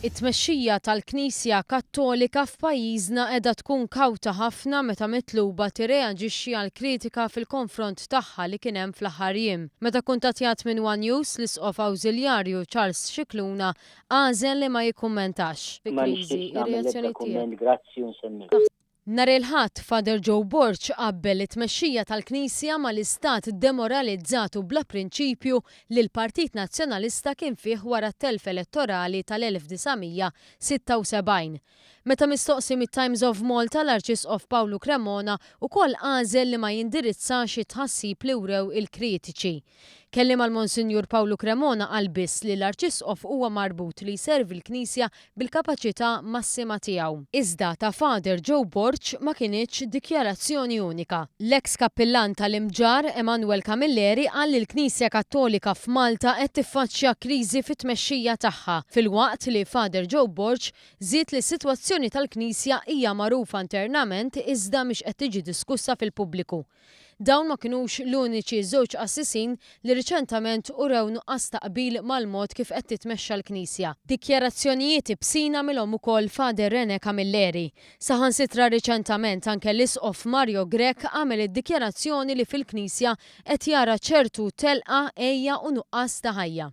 It-tmexxija tal-Knisja Kattolika f'pajjiżna qiegħda tkun kawta ħafna meta mitluba tirreaġixxi għall-kritika fil-konfront tagħha li kien hemm fl-aħħar jiem. Meta kuntattjat minn one News, l-Isqof Awżiljarju Charles Scicluna għażel li ma jikkummentax. Ma nixtieqx nagħmel l-ebda kumment grazzi u nsellmilkom. Nhar il-Ħadd, Father Joe Borg qabbel it-tmexxija tal-Knisja mal-istat demoralizzat u bla prinċipju li l-Partit Nazzjonalista kien fih wara t-telf elettorali tal-1976. Meta mistoqsi mit-Times of Malta, l-Arċisqof Pawlu Cremona wkoll għażel li ma jindirizzax it-tħassib li wrew il-kritiċi. Kelliem għal Monsinjur Pawlu Cremona qal biss li l-Arċisqof huwa marbut li jservi l-Knisja bil-kapaċità massima tiegħu. Iżda ta' Father Joe Borg ma kinitx dikjarazzjoni unika. L-eks kappillan tal-Imġarr, Emanuel Camilleri qal li l-Knisja Kattolika f'Malta qed tiffaċċja kriżi fit-tmexxija tagħha, filwaqt li Father Joe Borg żied li s-sitwazzjoni tal-Knisja hija magħrufa internament iżda mhix qed tiġi diskussa fil-pubbliku. Dawn ma kinux l-uniċi żewġ qassisin li riċentament urew nuqqas ta' qbil mal-mod kif qed titmexxa l-Knisja. Dikjarazzjonijiet ibsin għamilhom ukoll Father Rene Camilleri. Saħansitra riċentament anke l-Isqof Mario Grech għamel id-dikjarazzjoni li fil-Knisja qed jara ċertu telqa, għejja u nuqqas ta' ħajja.